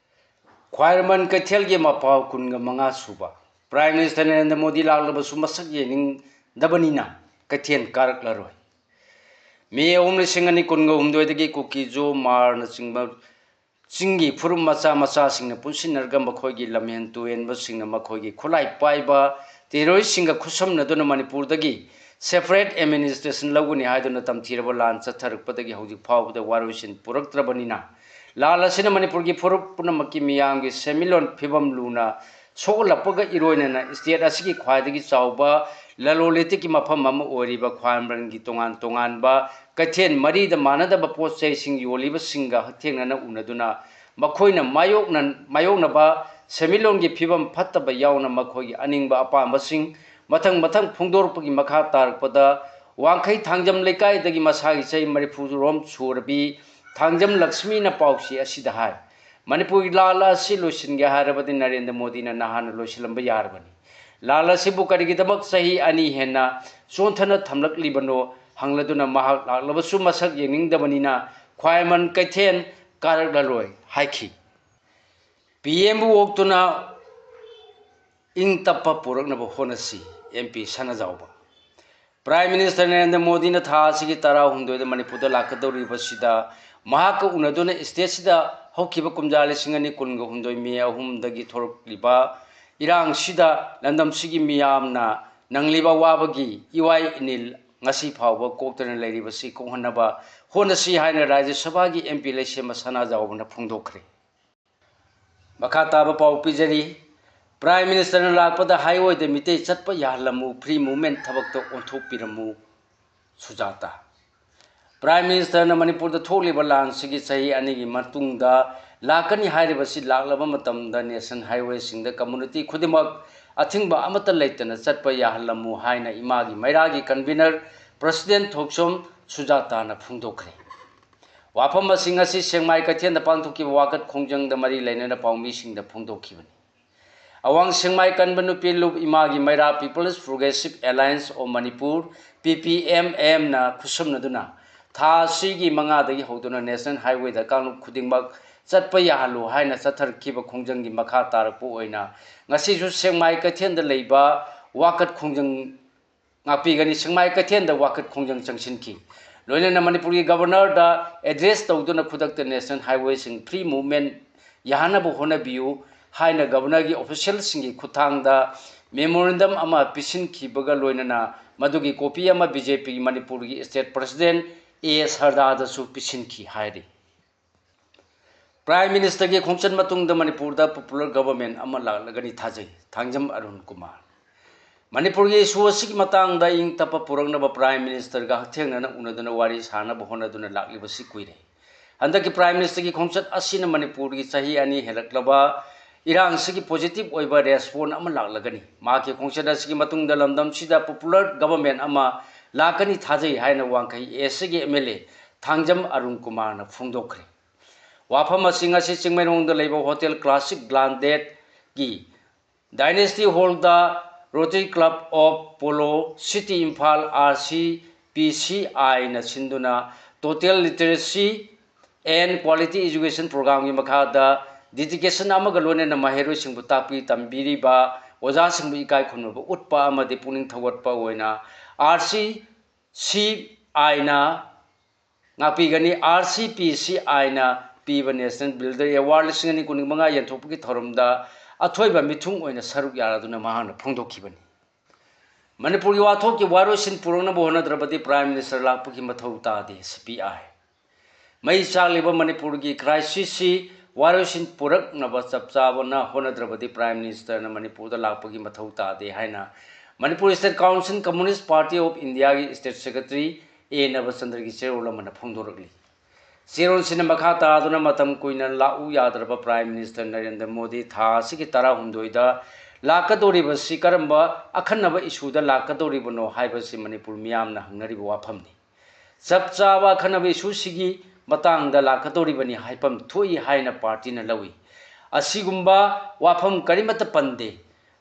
ꯈ꯭ꯋꯥꯏꯔꯝꯕꯟ ꯀꯩꯊꯦꯜꯒꯤ ꯃꯄꯥꯎ ꯀꯨꯟꯒ ꯃꯉꯥ ꯁꯨꯕ꯫ Prime Minister ꯅꯔꯦꯟꯗ꯭ꯔ ꯃꯣꯗꯤ ꯂꯥꯛꯂꯕꯁꯨ ꯃꯁꯛ ꯌꯦꯡꯅꯤꯡꯗꯕꯅꯤꯅ ꯀꯩꯊꯦꯜ ꯀꯥꯔꯛꯂꯔꯣꯏ꯫ ꯃꯦ ꯑꯍꯨꯝ, ꯂꯤꯁꯤꯡ ꯑꯅꯤ ꯀꯨꯟꯒ ꯍꯨꯝꯗꯣꯏꯗꯒꯤ ꯀꯨꯀꯤ, ꯖꯣ, ꯃꯥꯔꯅꯆꯤꯡꯕ ꯆꯤꯡꯒꯤ ꯐꯨꯔꯨꯞ ꯃꯆꯥ ꯃꯆꯥꯁꯤꯡꯅ ꯄꯨꯟꯁꯤꯟꯅꯔꯒ ꯃꯈꯣꯏꯒꯤ ꯂꯝꯍꯦꯟ ꯇꯨꯍꯦꯟꯕꯁꯤꯡꯅ ꯃꯈꯣꯏꯒꯤ ꯈꯨꯠꯂꯥꯏ ꯄꯥꯏꯕ ꯇꯦꯔꯣꯔꯤꯁꯁꯤꯡꯒ ꯈꯨꯠꯁꯝꯅꯗꯨꯅ ꯃꯅꯤꯄꯨꯔꯗꯒꯤ separate administration ꯂꯧꯒꯅꯤ ꯍꯥꯏꯗꯨꯅ ꯇꯝꯊꯤꯔꯕ ꯂꯥꯟ ꯆꯠꯊꯔꯛꯄꯗꯒꯤ ꯍꯧꯖꯤꯛ ꯐꯥꯎꯕꯗ ꯋꯥꯔꯣꯏꯁꯤꯟ ꯄꯨꯔꯛꯇ꯭ꯔꯕꯅꯤꯅ, ꯂꯥꯟ ꯑꯁꯤꯅ ꯃꯅꯤꯄꯨꯔꯒꯤ ꯐꯨꯔꯨꯞ ꯄꯨꯝꯅꯃꯛꯀꯤ ꯃꯤꯌꯥꯝꯒꯤ ꯁꯦꯟꯃꯤꯠꯂꯣꯟ ꯐꯤꯕꯝ ꯂꯨꯅ ꯁꯣꯛꯍꯜꯂꯛꯄꯒ ꯏꯔꯣꯏꯅꯅ state ꯑꯁꯤꯒꯤ ꯈ꯭ꯋꯥꯏꯗꯒꯤ ꯆꯥꯎꯕ ꯂꯂꯣꯟ ꯏꯇꯤꯛꯀꯤ ꯃꯐꯝ ꯑꯃ ꯑꯣꯏꯔꯤꯕ ꯈ꯭ꯋꯥꯏꯔꯝꯕꯟꯒꯤ ꯇꯣꯉꯥꯟ ꯇꯣꯉꯥꯟꯕ ꯀꯩꯊꯦꯜ ꯃꯔꯤꯗ ꯃꯥꯟꯅꯗꯕ ꯄꯣꯠ ꯆꯩꯁꯤꯡ ꯌꯣꯜꯂꯤꯕꯁꯤꯡꯒ ꯍꯛꯊꯦꯡꯅꯅ ꯎꯅꯗꯨꯅ ꯃꯈꯣꯏꯅ ꯃꯥꯌꯣꯛꯅ-, ꯃꯥꯌꯣꯛꯅꯕ ꯁꯦꯟꯃꯤꯠꯂꯣꯟꯒꯤ ꯐꯤꯕꯝ ꯐꯠꯇꯕ ꯌꯥꯎꯅ ꯃꯈꯣꯏꯒꯤ ꯑꯅꯤꯡꯕ ꯑꯄꯥꯝꯕꯁꯤꯡ ꯃꯊꯪ ꯃꯊꯪ ꯐꯣꯡꯗꯣꯔꯛꯄꯒꯤ ꯃꯈꯥ ꯇꯥꯔꯛꯄꯗ, ꯋꯥꯡꯈꯩ ꯊꯥꯡꯖꯝ ꯂꯩꯀꯥꯏꯗꯒꯤ ꯃꯁꯥꯒꯤ ꯆꯍꯤ ꯃꯔꯤꯐꯨ ꯔꯣꯝ ꯁꯨꯔꯕꯤ ꯊꯥꯡꯖꯝ ꯂꯛꯁꯃꯤꯅ ꯄꯥꯎꯆꯦ ꯑꯁꯤꯗ ꯍꯥꯏ, ꯃꯅꯤꯄꯨꯔꯒꯤ ꯂꯥꯜ ꯑꯁꯤ ꯂꯣꯏꯁꯤꯟꯒꯦ ꯍꯥꯏꯔꯕꯗꯤ ꯅꯔꯦꯟꯗ꯭ꯔ ꯃꯣꯗꯤꯅ ꯅꯍꯥꯟꯅ ꯂꯣꯏꯁꯤꯜꯂꯝꯕ ꯌꯥꯔꯕꯅꯤ꯫ ꯂꯥꯜ ꯑꯁꯤꯕꯨ ꯀꯔꯤꯒꯤꯗꯃꯛ ꯆꯍꯤ ꯑꯅꯤ ꯍꯦꯟꯅ ꯆꯣꯟꯊꯅ ꯊꯝꯂꯛꯂꯤꯕꯅꯣ ꯍꯪꯂꯗꯨꯅ ꯃꯍꯥꯛ ꯂꯥꯛꯂꯕꯁꯨ ꯃꯁꯛ ꯌꯦꯡꯅꯤꯡꯗꯕꯅꯤꯅ ꯈ꯭ꯋꯥꯏꯔꯝꯕꯟ ꯀꯩꯊꯦꯜ ꯀꯥꯔꯛꯂꯔꯣꯏ ꯍꯥꯏꯈꯤ꯫ ꯄꯤ ꯑꯦꯝꯕꯨ ꯑꯣꯛꯇꯨꯅ ꯏꯪ ꯇꯞꯄ ꯄꯨꯔꯛꯅꯕ ꯍꯣꯠꯅꯁꯤ, ꯑꯦꯝ ꯄꯤ ꯁꯅꯥꯖꯥꯎꯕ꯫ Prime Minister ꯅꯔꯦꯟꯗ꯭ꯔ ꯃꯣꯗꯤꯅ ꯊꯥ ꯑꯁꯤꯒꯤ ꯇꯔꯥꯍꯨꯝꯗꯣꯏꯗ ꯃꯅꯤꯄꯨꯔꯗ ꯂꯥꯛꯀꯗꯧꯔꯤꯕꯁꯤꯗ ꯃꯍꯥꯛꯀ ꯎꯅꯗꯨꯅ state ꯁꯤꯗ ꯍꯧꯈꯤꯕ ꯀꯨꯝꯖꯥ ꯂꯤꯁꯤꯡ ꯑꯅꯤ ꯀꯨꯟꯒ ꯍꯨꯝꯗꯣꯏ ꯃꯦ ꯑꯍꯨꯝꯗꯒꯤ ꯊꯣꯔꯛꯂꯤꯕ ꯏꯔꯥꯡꯁꯤꯗ ꯂꯝꯗꯝꯁꯤꯒꯤ ꯃꯤꯌꯥꯝꯅ ꯅꯪꯂꯤꯕ ꯑꯋꯥꯕꯒꯤ ꯏꯋꯥꯏ ꯏꯅꯤꯜ ꯉꯁꯤ ꯐꯥꯎꯕ ꯀꯣꯛꯇꯅ ꯂꯩꯔꯤꯕꯁꯤ ꯀꯣꯛꯍꯟꯅꯕ ꯍꯣꯠꯅꯁꯤ ꯍꯥꯏꯅ ꯔꯥꯖ꯭ꯌ ꯁꯚꯥꯒꯤ ꯑꯦꯝ ꯄꯤ ꯂꯩꯁꯦꯝꯕ ꯁꯅꯥꯖꯥꯎꯕꯅ ꯐꯣꯡꯗꯣꯛꯈ꯭ꯔꯦ꯫ ꯃꯈꯥ ꯇꯥꯕ ꯄꯥꯎ ꯄꯤꯖꯔꯤ꯫ Prime Minister ꯅ ꯂꯥꯛꯄꯗ highway ꯗ ꯃꯤꯇꯩ ꯆꯠꯄ ꯌꯥꯍꯜꯂꯝꯃꯨ, free movement ꯊꯕꯛꯇ ꯑꯣꯟꯊꯣꯛꯄꯤꯔꯝꯃꯨ, ꯁꯨꯖꯥꯇꯥ꯫ Prime Minister ꯅ ꯃꯅꯤꯄꯨꯔꯗ ꯊꯣꯛꯂꯤꯕ ꯂꯥꯟꯁꯤꯒꯤ ꯆꯍꯤ ꯑꯅꯤꯒꯤ ꯃꯇꯨꯡꯗ ꯂꯥꯛꯀꯅꯤ ꯍꯥꯏꯔꯤꯕꯁꯤ ꯂꯥꯛꯂꯕ ꯃꯇꯝꯗ national highway ꯁꯤꯡꯗ community ꯈꯨꯗꯤꯡꯃꯛ ꯑꯊꯤꯡꯕ ꯑꯃꯠꯇ ꯂꯩꯇꯅ ꯆꯠꯄ ꯌꯥꯍꯜꯂꯝꯃꯨ ꯍꯥꯏꯅ ꯏꯃꯥꯒꯤ ꯃꯩꯔꯥꯒꯤ convener President ꯊꯣꯛꯆꯣꯝ ꯁꯨꯖꯥꯇꯥꯅ ꯐꯣꯡꯗꯣꯛꯈ꯭ꯔꯦ꯫ ꯋꯥꯐꯝ ꯑꯁꯤ ꯉꯁꯤ ꯁꯦꯛꯃꯥꯏ ꯀꯩꯊꯦꯜꯗ ꯄꯥꯡꯊꯣꯛꯈꯤꯕ ꯋꯥꯀꯠ ꯈꯣꯡꯖꯪꯗ ꯃꯔꯤ ꯂꯩꯅꯅ ꯄꯥꯎꯃꯤꯁꯤꯡꯗ ꯐꯣꯡꯗꯣꯛꯈꯤꯕꯅꯤ꯫ ꯑꯋꯥꯡ ꯁꯦꯛꯃꯥꯏ ꯀꯟꯕ ꯅꯨꯄꯤ ꯂꯨꯞ ꯏꯃꯥꯒꯤ ꯃꯩꯔꯥ People's Progressive Alliance of Manipur, P P M M ꯅ ꯈꯨꯠꯁꯝꯅꯗꯨꯅ ꯊꯥ ꯑꯁꯤꯒꯤ ꯃꯉꯥꯗꯒꯤ ꯍꯧꯗꯨꯅ national highway ꯗ ꯀꯥꯡꯂꯨꯞ ꯈꯨꯗꯤꯡꯃꯛ ꯆꯠꯄ ꯌꯥꯍꯜꯂꯨ ꯍꯥꯏꯅ ꯆꯠꯊꯔꯛꯈꯤꯕ ꯈꯣꯡꯖꯪꯒꯤ ꯃꯈꯥ ꯇꯥꯔꯛꯄ ꯑꯣꯏꯅ ꯉꯁꯤꯁꯨ ꯁꯦꯛꯃꯥꯏ ꯀꯩꯊꯦꯜꯗ ꯂꯩꯕ ꯋꯥꯀꯠ ꯈꯣꯡꯖꯪ ꯉꯥꯛꯄꯤꯒꯅꯤ ꯁꯦꯛꯃꯥꯏ ꯀꯩꯊꯦꯜꯗ ꯋꯥꯀꯠ ꯈꯣꯡꯖꯪ ꯆꯪꯁꯤꯟꯈꯤ꯫ ꯂꯣꯏꯅꯅ ꯃꯅꯤꯄꯨꯔꯒꯤ Governor ꯗ address ꯇꯧꯗꯨꯅ ꯈꯨꯗꯛꯇ national highway ꯁꯤꯡ free movement ꯌꯥꯍꯟꯅꯕ ꯍꯣꯠꯅꯕꯤꯌꯨ ꯍꯥꯏꯅ Governor ꯒꯤ official ꯁꯤꯡꯒꯤ ꯈꯨꯠꯊꯥꯡꯗ memorandum ꯑꯃ ꯄꯤꯁꯤꯟꯈꯤꯕꯒ ꯂꯣꯏꯅꯅ ꯃꯗꯨꯒꯤ copy ꯑꯃ BJPꯒꯤ ꯃꯅꯤꯄꯨꯔꯒꯤ state president A ꯁꯔꯗꯥꯗꯁꯨ ꯄꯤꯁꯤꯟꯈꯤ ꯍꯥꯏꯔꯤ꯫ Prime Ministerꯒꯤ ꯈꯣꯡꯆꯠ ꯃꯇꯨꯡꯗ ꯃꯅꯤꯄꯨꯔꯗ popular government ꯑꯃ ꯂꯥꯛꯂꯒꯅꯤ ꯊꯥꯖꯩ꯫ ꯊꯥꯡꯖꯝ ꯑꯔꯨꯟ ꯀꯨꯃꯥꯔ꯫ ꯃꯅꯤꯄꯨꯔꯒꯤ issue ꯑꯁꯤꯒꯤ ꯃꯇꯥꯡꯗ ꯏꯪ ꯇꯞꯄ ꯄꯨꯔꯛꯅꯕ Prime Ministerꯒ ꯍꯛꯊꯦꯡꯅꯅ ꯎꯅꯗꯨꯅ ꯋꯥꯔꯤ ꯁꯥꯅꯕ ꯍꯣꯠꯅꯗꯨꯅ ꯂꯥꯛꯂꯤꯕꯁꯤ ꯀꯨꯏꯔꯦ꯫ ꯍꯟꯗꯛꯀꯤ Prime Ministerꯒꯤ ꯈꯣꯡꯆꯠ ꯑꯁꯤꯅ ꯃꯅꯤꯄꯨꯔꯒꯤ ꯆꯍꯤ ꯑꯅꯤ ꯍꯦꯜꯂꯛꯂꯕ ꯏꯔꯥꯡꯁꯤꯒꯤ positive ꯑꯣꯏꯕ response ꯑꯃ ꯂꯥꯛꯂꯒꯅꯤ꯫ ꯃꯍꯥꯛꯀꯤ ꯈꯣꯡꯆꯠ ꯑꯁꯤꯒꯤ ꯃꯇꯨꯡꯗ ꯂꯝꯗꯝꯁꯤꯗ popular government ꯑꯃ ꯂꯥꯛꯀꯅꯤ ꯊꯥꯖꯩ ꯍꯥꯏꯅ ꯋꯥꯡꯈꯩ Eastꯀꯤ MLA ꯊꯥꯡꯖꯝ ꯑꯔꯨꯟ ꯀꯨꯃꯥꯔꯅ ꯐꯣꯡꯗꯣꯛꯈ꯭ꯔꯦ꯫ ꯋꯥꯐꯝ ꯑꯁꯤ ꯉꯁꯤ ꯆꯤꯡꯃꯩꯔꯣꯡꯗ ꯂꯩꯕ Hotel Classic Glandetꯀꯤ Dynasty Hallꯗ Rotary Club of Polo City Imphal RCPCIꯅ ꯁꯤꯟꯗꯨꯅ Total Literacy and Quality Education Programꯒꯤ ꯃꯈꯥꯗ dedication ꯑꯃꯒ ꯂꯣꯏꯅꯅ ꯃꯍꯩꯔꯣꯏꯁꯤꯡꯕꯨ ꯇꯥꯛꯄꯤ ꯇꯝꯕꯤꯔꯤꯕ ꯑꯣꯖꯥꯁꯤꯡꯕꯨ ꯏꯀꯥꯏ ꯈꯨꯝꯅꯕ ꯎꯠꯄ ꯑꯃꯗꯤ ꯄꯨꯛꯅꯤꯡ ꯊꯧꯒꯠꯄ ꯑꯣꯏꯅ RCCIꯅ ꯉꯥꯛꯄꯤꯒꯅꯤ꯫ RCPCIꯅ ꯄꯤꯕ National Builder Award ꯂꯤꯁꯤꯡ ꯑꯅꯤ ꯀꯨꯟꯃꯉꯥ ꯌꯦꯟꯊꯣꯛꯄꯒꯤ ꯊꯧꯔꯝꯗ ꯑꯊꯣꯏꯕ ꯃꯤꯊꯨꯡ ꯑꯣꯏꯅ ꯁꯔꯨꯛ ꯌꯥꯔꯗꯨꯅ ꯃꯍꯥꯛꯅ ꯐꯣꯡꯗꯣꯛꯈꯤꯕꯅꯤ꯫ ꯃꯅꯤꯄꯨꯔꯒꯤ ꯋꯥꯊꯣꯛꯀꯤ ꯋꯥꯔꯣꯏꯁꯤꯟ ꯄꯨꯔꯛꯅꯕ ꯍꯣꯠꯅꯗ꯭ꯔꯕꯗꯤ Prime Minister ꯂꯥꯛꯄꯒꯤ ꯃꯊꯧ ꯇꯥꯗꯦ, CPI꯫ ꯃꯩ ꯆꯥꯛꯂꯤꯕ ꯃꯅꯤꯄꯨꯔꯒꯤ crisisꯁꯤ ꯋꯥꯔꯣꯏꯁꯤꯟ ꯄꯨꯔꯛꯅꯕ ꯆꯞ ꯆꯥꯕꯅ ꯍꯣꯠꯅꯗ꯭ꯔꯕꯗꯤ Prime Ministerꯅ ꯃꯅꯤꯄꯨꯔꯗ ꯂꯥꯛꯄꯒꯤ ꯃꯊꯧ ꯇꯥꯗꯦ ꯍꯥꯏꯅ Manipur State Council Communist Party of Indiaꯒꯤ State Secretary A ꯅꯕꯆꯟꯗ꯭ꯔꯒꯤ ꯆꯦꯔꯣꯜ ꯑꯃꯅ ꯐꯣꯡꯗꯣꯔꯛꯂꯤ꯫ ꯆꯦꯔꯣꯜꯁꯤꯅ ꯃꯈꯥ ꯇꯥꯗꯨꯅ ꯃꯇꯝ ꯀꯨꯏꯅ ꯂꯥꯛꯎ ꯌꯥꯗ꯭ꯔꯕ Prime Minister ꯅꯔꯦꯟꯗ꯭ꯔ ꯃꯣꯗꯤ ꯊꯥ ꯑꯁꯤꯒꯤ ꯇꯔꯥꯍꯨꯝꯗꯣꯏꯗ ꯂꯥꯛꯀꯗꯧꯔꯤꯕꯁꯤ ꯀꯔꯝꯕ ꯑꯈꯟꯅꯕ issueꯗ ꯂꯥꯛꯀꯗꯧꯔꯤꯕꯅꯣ ꯍꯥꯏꯕꯁꯤ ꯃꯅꯤꯄꯨꯔ ꯃꯤꯌꯥꯝꯅ ꯍꯪꯅꯔꯤꯕ ꯋꯥꯐꯝꯅꯤ꯫ ꯆꯞ ꯆꯥꯕ ꯑꯈꯟꯅꯕ issueꯁꯤꯒꯤ ꯃꯇꯥꯡꯗ ꯂꯥꯛꯀꯗꯧꯔꯤꯕꯅꯤ ꯍꯥꯏꯐꯝ ꯊꯣꯛꯏ ꯍꯥꯏꯅ partyꯅ ꯂꯧꯏ꯫ ꯑꯁꯤꯒꯨꯝꯕ ꯋꯥꯐꯝ ꯀꯔꯤꯃꯠꯇ ꯄꯟꯗꯦ꯫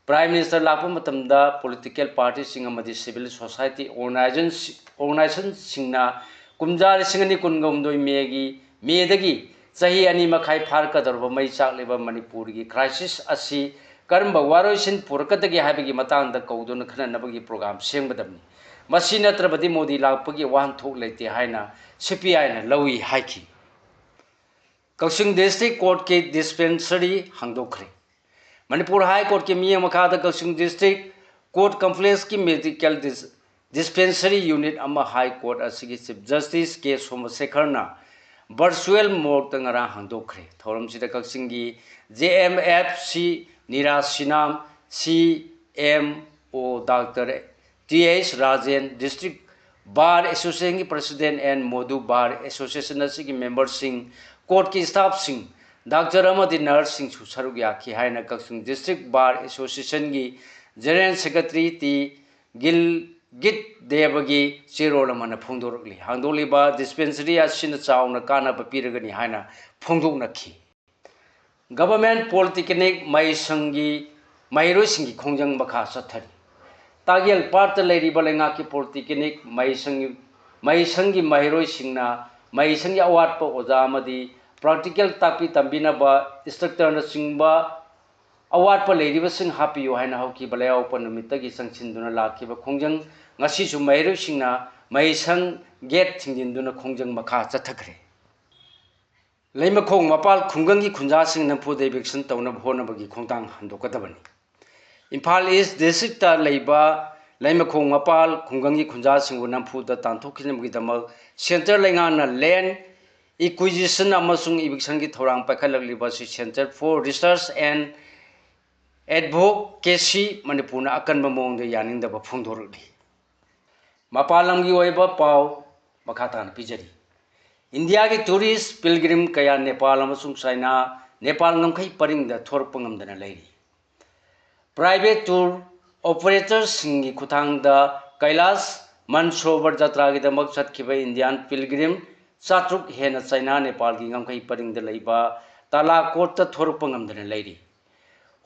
Prime Minister ꯂꯥꯛꯄ ꯃꯇꯝꯗ political partyꯁꯤꯡ ꯑꯃꯗꯤ civil society organization, organizationꯁꯤꯡꯅ ꯀꯨꯝꯖꯥ ꯂꯤꯁꯤꯡ ꯑꯅꯤ ꯀꯨꯟꯒ ꯍꯨꯝꯗꯣꯏ Mayꯒꯤ, Mayꯗꯒꯤ ꯆꯍꯤ ꯑꯅꯤ ꯃꯈꯥꯏ ꯐꯥꯔꯛꯀꯗꯧꯔꯕ ꯃꯩ ꯆꯥꯛꯂꯤꯕ ꯃꯅꯤꯄꯨꯔꯒꯤ crisis ꯑꯁꯤ ꯀꯔꯝꯕ ꯋꯥꯔꯣꯏꯁꯤꯟ ꯄꯨꯔꯛꯀꯗꯒꯦ ꯍꯥꯏꯕꯒꯤ ꯃꯇꯥꯡꯗ ꯀꯧꯗꯨꯅ ꯈꯟꯅꯅꯕꯒꯤ program ꯁꯦꯝꯒꯗꯕꯅꯤ꯫ ꯃꯁꯤ ꯅꯠꯇ꯭ꯔꯕꯗꯤ ꯃꯣꯗꯤ ꯂꯥꯛꯄꯒꯤ ꯋꯥꯍꯟꯊꯣꯛ ꯂꯩꯇꯦ ꯍꯥꯏꯅ CPIꯅ ꯂꯧꯏ ꯍꯥꯏꯈꯤ꯫ ꯀꯛꯆꯤꯡ District Courtꯀꯤ dispensary ꯍꯥꯡꯗꯣꯛꯈ꯭ꯔꯦ꯫ ꯃꯅꯤꯄꯨꯔ ꯍꯥꯏ ꯀꯣꯔꯠꯀꯤ ꯃꯤꯠꯌꯦꯡ ꯃꯈꯥꯗ ꯀꯛꯆꯤꯡ ꯗꯤꯁꯇ꯭ꯔꯤꯛ ꯀꯣꯔꯠ ꯀꯝꯄ꯭ꯂꯦꯛꯁꯀꯤ ꯃꯦꯗꯤꯀꯦꯜ ꯗꯤꯁ-, ꯗꯤꯁꯄꯦꯟꯁꯔꯤ ꯌꯨꯅꯤꯠ ꯑꯃ ꯍꯥꯏ ꯀꯣꯔꯠ ꯑꯁꯤꯒꯤ ꯆꯤꯐ ꯖꯁꯇꯤꯁ ꯀꯦ ꯁꯣꯃꯁꯦꯈꯔꯅ ꯚꯔꯆꯨꯋꯦꯜ ꯃꯣꯔꯒꯇ ꯉꯔꯥꯡ ꯍꯥꯡꯗꯣꯛꯈ꯭ꯔꯦ꯫ ꯊꯧꯔꯝꯁꯤꯗ ꯀꯛꯆꯤꯡꯒꯤ J M F C ꯅꯤꯔꯥꯁꯤꯅꯥꯝ, C M O doctor T H Rajen, district bar ꯑꯦꯁꯣꯁꯤꯌꯦꯁꯟꯒꯤ president N Modu, bar association ꯑꯁꯤꯒꯤ ꯃꯦꯝꯕꯔꯁꯤꯡ, ꯀꯣꯔꯠꯀꯤ ꯁ꯭ꯇꯥꯐꯁꯤꯡ, ꯗꯥꯛꯇꯔ ꯑꯃꯗꯤ ꯅꯔꯁꯁꯤꯡꯁꯨ ꯁꯔꯨꯛ ꯌꯥꯈꯤ ꯍꯥꯏꯅ ꯀꯛꯆꯤꯡ ꯗꯤꯁꯇ꯭ꯔꯤꯛ ꯕꯥꯔ ꯑꯦꯁꯣꯁꯤꯌꯦꯁꯟꯒꯤ ꯖꯦꯅꯔꯦꯜ ꯁꯦꯀ꯭ꯔꯦꯇꯔꯤ ꯇꯤ ꯒꯤꯜꯒꯤꯠ ꯗꯦꯕꯒꯤ ꯆꯦꯔꯣꯜ ꯑꯃꯅ ꯐꯣꯡꯗꯣꯔꯛꯂꯤ꯫ ꯍꯥꯡꯗꯣꯛꯂꯤꯕ ꯗꯤꯁꯄꯦꯟꯁꯔꯤ ꯑꯁꯤꯅ ꯆꯥꯎꯅ ꯀꯥꯟꯅꯕ ꯄꯤꯔꯒꯅꯤ ꯍꯥꯏꯅ ꯐꯣꯡꯗꯣꯛꯅꯈꯤ꯫ ꯒꯚꯔꯟꯃꯦꯟꯠ ꯄꯣꯂꯤꯇꯦꯛꯅꯤꯛ ꯃꯍꯩꯁꯪꯒꯤ ꯃꯍꯩꯔꯣꯏꯁꯤꯡꯒꯤ ꯈꯣꯡꯖꯪ ꯃꯈꯥ ꯆꯠꯊꯔꯤ꯫ ꯇꯥꯒꯦꯜ ꯄꯥꯠꯇ ꯂꯩꯔꯤꯕ ꯂꯩꯉꯥꯛꯀꯤ ꯄꯣꯂꯤꯇꯦꯛꯅꯤꯛ ꯃꯍꯩꯁꯪꯒꯤ, ꯃꯍꯩꯁꯪꯒꯤ ꯃꯍꯩꯔꯣꯏꯁꯤꯡꯅ ꯃꯍꯩꯁꯪꯒꯤ ꯑꯋꯥꯠꯄ ꯑꯣꯖꯥ ꯑꯃꯗꯤ ꯄ꯭ꯔꯥꯛꯇꯤꯀꯦꯜ ꯇꯥꯛꯄꯤ ꯇꯝꯕꯤꯅꯕ ꯏꯟꯁꯇ꯭ꯔꯛꯇꯔꯅꯆꯤꯡꯕ ꯑꯋꯥꯠꯄ ꯂꯩꯔꯤꯕꯁꯤꯡ ꯍꯥꯞꯄꯤꯌꯨ ꯍꯥꯏꯅ ꯍꯧꯈꯤꯕ ꯂꯩꯕꯥꯛꯄꯣꯛꯄ ꯅꯨꯃꯤꯠꯇꯒꯤ ꯆꯪꯁꯤꯟꯗꯨꯅ ꯂꯥꯛꯈꯤꯕ ꯈꯣꯡꯖꯪ ꯉꯁꯤꯁꯨ ꯃꯍꯩꯔꯣꯏꯁꯤꯡꯅ ꯃꯍꯩꯁꯪ ꯒꯦꯠ ꯊꯤꯡꯖꯤꯟꯗꯨꯅ ꯈꯣꯡꯖꯪ ꯃꯈꯥ ꯆꯠꯊꯈ꯭ꯔꯦ꯫ ꯂꯩꯃꯈꯣꯡ ꯃꯄꯥꯜ ꯈꯨꯡꯒꯪꯒꯤ ꯈꯨꯟꯖꯥꯁꯤꯡ ꯅꯝꯐꯨꯗ ꯏꯚꯤꯛꯁꯟ ꯇꯧꯅꯕ ꯍꯣꯠꯅꯕꯒꯤ ꯈꯣꯡꯊꯥꯡ ꯍꯟꯗꯣꯛꯀꯗꯕꯅꯤ꯫ ꯏꯝꯐꯥꯜ ꯏꯁ ꯗꯤꯁꯇ꯭ꯔꯤꯛꯇ ꯂꯩꯕ ꯂꯩꯃꯈꯣꯡ ꯃꯄꯥꯜ ꯈꯨꯡꯒꯪꯒꯤ ꯈꯨꯟꯖꯥꯁꯤꯡꯕꯨ ꯅꯝꯐꯨꯗ ꯇꯥꯟꯊꯣꯛꯈꯤꯅꯕꯒꯤꯗꯃꯛ ꯁꯦꯟꯇ꯭ꯔꯦꯜ ꯂꯩꯉꯥꯛꯅ ꯂꯦꯟ ꯏꯀ꯭ꯋꯤꯖꯤꯁꯟ ꯑꯃꯁꯨꯡ ꯏꯚꯤꯛꯁꯟꯒꯤ ꯊꯧꯔꯥꯡ ꯄꯥꯏꯈꯠꯂꯛꯂꯤꯕ ꯑꯁꯤ Centre for Research and Advocacy ꯃꯅꯤꯄꯨꯔꯅ ꯑꯀꯟꯕ ꯃꯑꯣꯡꯗ ꯌꯥꯅꯤꯡꯗꯕ ꯐꯣꯡꯗꯣꯔꯛꯂꯤ꯫ ꯃꯄꯥꯟ ꯂꯝꯒꯤ ꯑꯣꯏꯕ ꯄꯥꯎ ꯃꯈꯥ ꯇꯥꯅ ꯄꯤꯖꯔꯤ꯫ ꯏꯟꯗꯤꯌꯥꯒꯤ ꯇꯨꯔꯤꯁ ꯄꯤꯜꯒ꯭ꯔꯤꯝ ꯀꯌꯥ ꯅꯦꯄꯥꯜ ꯑꯃꯁꯨꯡ ꯆꯥꯏꯅꯥ, ꯅꯦꯄꯥꯜ ꯉꯝꯈꯩ ꯄꯔꯤꯡꯗ ꯊꯣꯔꯛꯄ ꯉꯝꯗꯅ ꯂꯩꯔꯤ꯫ ꯄ꯭ꯔꯥꯏꯚꯦꯠ ꯇꯨꯔ ꯑꯣꯄꯔꯦꯇꯔꯁꯤꯡꯒꯤ ꯈꯨꯠꯊꯥꯡꯗ ꯀꯩꯂꯥꯁ ꯃꯟꯁꯣꯕꯔ ꯖꯇ꯭ꯔꯥꯒꯤꯗꯃꯛ ꯆꯠꯈꯤꯕ ꯏꯟꯗꯤꯌꯥꯟ ꯄꯤꯜꯒ꯭ꯔꯤꯝ ꯆꯥꯇ꯭ꯔꯨꯛ ꯍꯦꯟꯅ ꯆꯥꯏꯅꯥ, ꯅꯦꯄꯥꯜꯒꯤ ꯉꯝꯈꯩ ꯄꯔꯤꯡꯗ ꯂꯩꯕ ꯇꯥꯂꯥꯀꯣꯠꯇ ꯊꯣꯔꯛꯄ ꯉꯝꯗꯅ ꯂꯩꯔꯤ꯫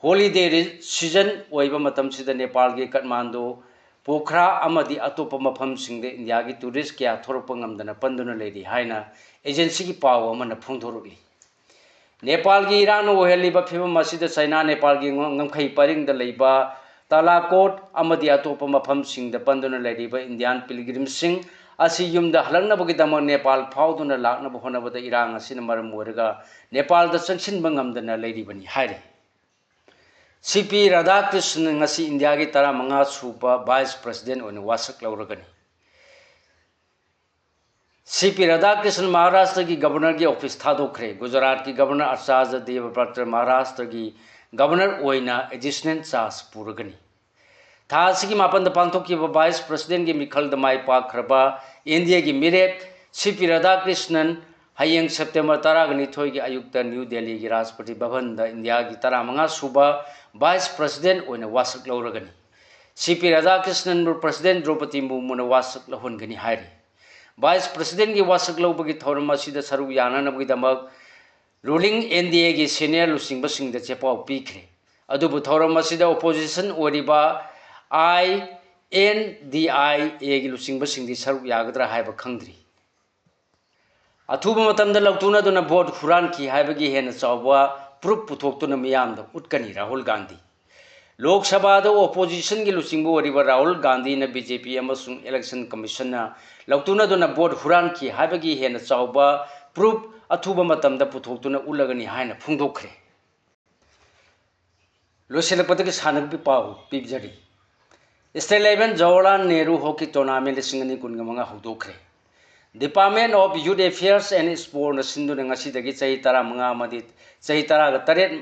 ꯍꯣꯂꯤꯗꯦ ꯔꯤ-, ꯁꯤꯖꯟ ꯑꯣꯏꯕ ꯃꯇꯝꯁꯤꯗ ꯅꯦꯄꯥꯜꯒꯤ ꯀꯠꯃꯥꯟꯗꯨ, ꯄꯣꯈ꯭ꯔꯥ ꯑꯃꯗꯤ ꯑꯇꯣꯞꯄ ꯃꯐꯝꯁꯤꯡꯗ ꯏꯟꯗꯤꯌꯥꯒꯤ ꯇꯨꯔꯤꯁ ꯀꯌꯥ ꯊꯣꯔꯛꯄ ꯉꯝꯗꯅ ꯄꯟꯗꯨꯅ ꯂꯩꯔꯤ ꯍꯥꯏꯅ ꯑꯦꯖꯦꯟꯁꯤꯒꯤ ꯄꯥꯎ ꯑꯃꯅ ꯐꯣꯡꯗꯣꯔꯛꯂꯤ꯫ ꯅꯦꯄꯥꯜꯒꯤ ꯏꯔꯥꯡꯅ ꯑꯣꯏꯍꯜꯂꯤꯕ ꯐꯤꯕꯝ ꯑꯁꯤꯗ ꯆꯥꯏꯅꯥ ꯅꯦꯄꯥꯜꯒꯤ ꯉ-, ꯉꯝꯈꯩ ꯄꯔꯤꯡꯗ ꯂꯩꯕ ꯇꯥꯂꯥꯀꯣꯠ ꯑꯃꯗꯤ ꯑꯇꯣꯞꯄ ꯃꯐꯝꯁꯤꯡꯗ ꯄꯟꯗꯨꯅ ꯂꯩꯔꯤꯕ ꯏꯟꯗꯤꯌꯥꯟ ꯄꯤꯜꯒ꯭ꯔꯤꯝꯁꯤꯡ ꯑꯁꯤ ꯌꯨꯝꯗ ꯍꯜꯂꯛꯅꯕꯒꯤꯗꯃꯛ ꯅꯦꯄꯥꯜ ꯐꯥꯎꯗꯨꯅ ꯂꯥꯛꯅꯕ ꯍꯣꯠꯅꯕꯗ ꯏꯔꯥꯡ ꯑꯁꯤꯅ ꯃꯔꯝ ꯑꯣꯏꯔꯒ ꯅꯦꯄꯥꯜꯗ ꯆꯪꯁꯤꯟꯕ ꯉꯝꯗꯅ ꯂꯩꯔꯤꯕꯅꯤ ꯍꯥꯏꯔꯤ꯫ ꯁꯤ ꯄꯤ ꯔꯥꯙꯥꯀ꯭ꯔꯤꯁꯅꯟ ꯉꯁꯤ ꯏꯟꯗꯤꯌꯥꯒꯤ ꯇꯔꯥꯃꯉꯥ ꯁꯨꯕ ꯚꯥꯏꯁ ꯄ꯭ꯔꯁꯤꯗꯦꯟ ꯑꯣꯏꯅ ꯋꯥꯁꯛ ꯂꯧꯔꯒꯅꯤ꯫ ꯁꯤ ꯄꯤ ꯔꯥꯙꯥꯀ꯭ꯔꯤꯁꯅꯟ ꯃꯍꯥꯔꯥꯁꯇ꯭ꯔꯒꯤ ꯒꯕꯔꯅꯔꯒꯤ ꯑꯣꯐꯤꯁ ꯊꯥꯗꯣꯛꯈ꯭ꯔꯦ꯫ ꯒꯨꯖꯔꯥꯠꯀꯤ ꯒꯕꯔꯅꯔ ꯑꯆꯥꯔꯖ ꯗꯦꯕꯕ꯭ꯔꯠꯇ ꯃꯍꯥꯔꯥꯁꯇ꯭ꯔꯒꯤ ꯒꯕꯔꯅꯔ ꯑꯣꯏꯅ ꯑꯦꯗꯤꯁꯅꯦꯜ ꯆꯥꯔꯖ ꯄꯨꯔꯒꯅꯤ꯫ ꯊꯥ ꯑꯁꯤꯒꯤ ꯃꯥꯄꯟꯗ ꯄꯥꯡꯊꯣꯛꯈꯤꯕ ꯚꯥꯏꯁ ꯄ꯭ꯔꯁꯤꯗꯦꯟꯒꯤ ꯃꯤꯈꯜꯗ ꯃꯥꯏ ꯄꯥꯛꯈ꯭ꯔꯕ ꯏꯟꯗꯤꯌꯥꯒꯤ ꯃꯤꯔꯦꯞ ꯁꯤ ꯄꯤ ꯔꯥꯙꯥꯀ꯭ꯔꯤꯁꯅꯟ ꯍꯌꯦꯡ ꯁꯦꯞꯇꯦꯝꯕꯔ ꯇꯔꯥꯒ ꯅꯤꯊꯣꯏꯒꯤ ꯑꯌꯨꯛꯇ ꯅ꯭ꯌꯨ ꯗꯦꯜꯂꯤꯒꯤ ꯔꯥꯁꯇ꯭ꯔꯄꯇꯤ ꯚꯕꯟꯗ ꯏꯟꯗꯤꯌꯥꯒꯤ ꯇꯔꯥꯃꯉꯥ ꯁꯨꯕ ꯚꯥꯏꯁ ꯄ꯭ꯔꯁꯤꯗꯦꯟ ꯑꯣꯏꯅ ꯋꯥꯁꯛ ꯂꯧꯔꯒꯅꯤ꯫ ꯁꯤ ꯄꯤ ꯔꯥꯙꯥꯀ꯭ꯔꯤꯁꯅꯟꯕꯨ ꯄ꯭ꯔꯁꯤꯗꯦꯟ ꯗ꯭ꯔꯧꯄꯗꯤ ꯃꯨꯔꯃꯨꯅ ꯋꯥꯁꯛ ꯂꯧꯍꯟꯒꯅꯤ ꯍꯥꯏꯔꯤ꯫ ꯚꯥꯏꯁ ꯄ꯭ꯔꯁꯤꯗꯦꯟꯒꯤ ꯋꯥꯁꯛ ꯂꯧꯕꯒꯤ ꯊꯧꯔꯝ ꯑꯁꯤꯗ ꯁꯔꯨꯛ ꯌꯥꯅꯅꯕꯒꯤꯗꯃꯛ ꯔꯨꯂꯤꯡ ꯑꯦꯟ ꯗꯤ ꯑꯦꯒꯤ ꯁꯦꯅꯤꯌꯔ ꯂꯨꯆꯤꯡꯕꯁꯤꯡꯗ ꯆꯦꯄꯥꯎ ꯄꯤꯈ꯭ꯔꯦ꯫ ꯑꯗꯨꯕꯨ ꯊꯧꯔꯝ ꯑꯁꯤꯗ ꯑꯣꯄꯣꯖꯤꯁꯟ ꯑꯣꯏꯔꯤꯕ ꯑꯥꯏ ꯑꯦꯟ ꯗꯤ ꯑꯥꯏ ꯑꯦꯒꯤ ꯂꯨꯆꯤꯡꯕꯁꯤꯡꯗꯤ ꯁꯔꯨꯛ ꯌꯥꯒꯗ꯭ꯔꯥ ꯍꯥꯏꯕ ꯈꯪꯗ꯭ꯔꯤ꯫ ꯑꯊꯨꯕ ꯃꯇꯝꯗ ꯂꯧꯇꯨꯅꯗꯨꯅ ꯚꯣꯠ ꯍꯨꯔꯥꯟꯈꯤ ꯍꯥꯏꯕꯒꯤ ꯍꯦꯟꯅ ꯆꯥꯎꯕ ꯄ꯭ꯔꯨꯐ ꯄꯨꯊꯣꯛꯇꯨꯅ ꯃꯤꯌꯥꯝꯗ ꯎꯠꯀꯅꯤ ꯔꯥꯍꯨꯜ ꯒꯥꯟꯙꯤ꯫ ꯂꯣꯛ ꯁꯚꯥꯗ ꯑꯣꯄꯣꯖꯤꯁꯟꯒꯤ ꯂꯨꯆꯤꯡꯕ ꯑꯣꯏꯔꯤꯕ ꯔꯥꯍꯨꯜ ꯒꯥꯟꯙꯤꯅ ꯕꯤ ꯖꯦ ꯄꯤ ꯑꯃꯁꯨꯡ ꯏꯂꯦꯛꯁꯟ ꯀꯃꯤꯁꯟꯅ ꯂꯧꯇꯨꯅꯗꯨꯅ ꯚꯣꯠ ꯍꯨꯔꯥꯟꯈꯤ ꯍꯥꯏꯕꯒꯤ ꯍꯦꯟꯅ ꯆꯥꯎꯕ ꯄ꯭ꯔꯨꯐ ꯑꯊꯨꯕ ꯃꯇꯝꯗ ꯄꯨꯊꯣꯛꯇꯨꯅ ꯎꯠꯂꯒꯅꯤ ꯍꯥꯏꯅ ꯐꯣꯡꯗꯣꯛꯈ꯭ꯔꯦ꯫ ꯂꯣꯏꯁꯤꯜꯂꯛꯄꯗꯒꯤ ꯁꯥꯟꯅꯕꯒꯤ ꯄꯥꯎ ꯄꯤꯖꯔꯤ꯫ State level Jawaharlal Nehru hockey tournament ꯂꯤꯁꯤꯡ ꯑꯅꯤ ꯀꯨꯟꯒ ꯃꯉꯥ ꯍꯧꯗꯣꯛꯈ꯭ꯔꯦ꯫ Department of Youth Affairs and Sportꯅ ꯁꯤꯟꯗꯨꯅ ꯉꯁꯤꯗꯒꯤ ꯆꯍꯤ ꯇꯔꯥꯃꯉꯥ ꯑꯃꯗꯤ ꯆꯍꯤ ꯇꯔꯥꯒ ꯇꯔꯦꯠ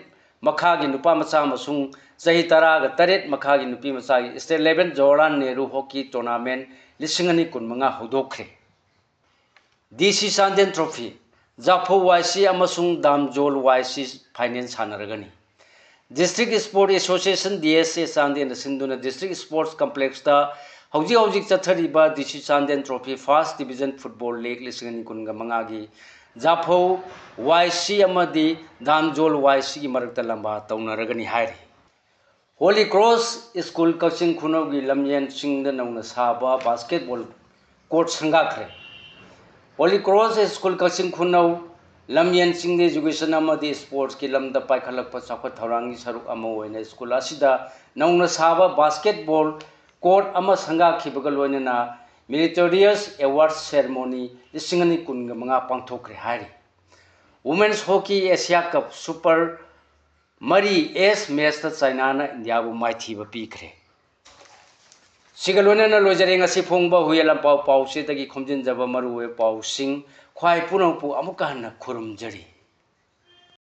ꯃꯈꯥꯒꯤ ꯅꯨꯄꯥ ꯃꯆꯥ ꯑꯃꯁꯨꯡ ꯆꯍꯤ ꯇꯔꯥꯒ ꯇꯔꯦꯠ ꯃꯈꯥꯒꯤ ꯅꯨꯄꯤ ꯃꯆꯥꯒꯤ state level Jawaharlal Nehru hockey tournament ꯂꯤꯁꯤꯡ ꯑꯅꯤ ꯀꯨꯟꯃꯉꯥ ꯍꯧꯗꯣꯛꯈ꯭ꯔꯦ꯫ ꯗꯤ ꯁꯤ ꯆꯥꯟꯗꯦꯜ ꯇ꯭ꯔꯣꯐꯤ, ꯖꯥꯐꯧ ꯋꯥꯏ ꯁꯤ ꯑꯃꯁꯨꯡ ꯗꯥꯝꯖꯣꯜ ꯋꯥꯏ ꯁꯤ ꯐꯥꯏꯅꯦꯜ ꯁꯥꯟꯅꯔꯒꯅꯤ꯫ District sport association, D S A, ꯆꯥꯟꯗꯦꯜꯅ ꯁꯤꯟꯗꯨꯅ ꯗꯤꯁꯇ꯭ꯔꯤꯛ ꯏꯁꯄꯣꯔꯠꯁ ꯀꯝꯄ꯭ꯂꯦꯛꯁꯇ ꯍꯧꯖꯤꯛ ꯍꯧꯖꯤꯛ ꯆꯠꯊꯔꯤꯕ D C Chandel trophy first division football league ꯂꯤꯁꯤꯡ ꯑꯅꯤ ꯀꯨꯟꯒ ꯃꯉꯥꯒꯤ ꯖꯥꯐꯧ ꯋꯥꯏ ꯁꯤ ꯑꯃꯗꯤ ꯗꯥꯝꯖꯣꯜ ꯋꯥꯏ ꯁꯤꯒꯤ ꯃꯔꯛꯇ ꯂꯝꯕꯥ ꯇꯧꯅꯔꯒꯅꯤ ꯍꯥꯏꯔꯤ꯫ Holy cross school Kakching Khunou ꯂꯝꯖꯦꯟ ꯆꯤꯡꯗ ꯅꯧꯅ ꯁꯥꯕ ꯕꯥꯁꯀꯦꯠꯕꯣꯜ ꯀꯣꯔꯠ ꯁꯪꯒꯥꯈ꯭ꯔꯦ꯫ Holy cross school Kakching Khunou ꯂꯝꯖꯦꯟ ꯆꯤꯡꯗ ꯏꯖꯨꯀꯦꯁꯟ ꯑꯃꯗꯤ ꯁ꯭ꯄꯣꯔꯠꯁꯀꯤ ꯂꯝꯗ ꯄꯥꯏꯈꯠꯂꯛꯄ ꯆꯥꯎꯈꯠ ꯊꯧꯔꯥꯡꯒꯤ ꯁꯔꯨꯛ ꯑꯃ ꯑꯣꯏꯅ ꯁ꯭ꯀꯨꯜ ꯑꯁꯤꯗ ꯅꯧꯅ ꯁꯥꯕ ꯕꯥꯁꯀꯦꯠꯕꯣꯜ ꯀꯣꯔꯠ ꯑꯃ ꯁꯪꯒꯥꯈꯤꯕꯒ ꯂꯣꯏꯅꯅ ꯃꯤꯔꯤꯇꯣꯔꯤꯌꯁ ꯑꯦꯋꯥꯔꯗ ꯁꯦꯔꯃꯣꯅꯤ ꯂꯤꯁꯤꯡ ꯑꯅꯤ ꯀꯨꯟꯒ ꯃꯉꯥ ꯄꯥꯡꯊꯣꯛꯈ꯭ꯔꯦ ꯍꯥꯏꯔꯤ꯫ ꯋꯨꯃꯦꯟꯁ ꯍꯣꯀꯤ ꯑꯦꯁꯤꯌꯥ ꯀꯞ ꯁꯨꯄꯔ ꯃꯔꯤ ꯑꯦꯁ ꯃꯦꯠꯁꯇ ꯆꯥꯏꯅꯥꯅ ꯏꯟꯗꯤꯌꯥꯕꯨ ꯃꯥꯏꯊꯤꯕ ꯄꯤꯈ꯭ꯔꯦ꯫ ꯁꯤꯒ ꯂꯣꯏꯅꯅ ꯂꯣꯏꯖꯔꯦ ꯉꯁꯤ ꯐꯣꯡꯕ ꯍꯨꯏꯌꯦꯟ ꯂꯥꯟꯄꯥꯎ ꯄꯥꯎꯆꯦꯗꯒꯤ ꯈꯣꯝꯖꯤꯟꯖꯕ ꯃꯔꯨꯑꯣꯏꯕ ꯄꯥꯎꯁꯤꯡ꯫ ꯈ꯭ꯋꯥꯏ ꯄꯨꯝꯅꯃꯛꯄꯨ ꯑꯃꯨꯛꯀ ꯍꯟꯅ ꯈꯨꯔꯨꯝꯖꯔꯤ꯫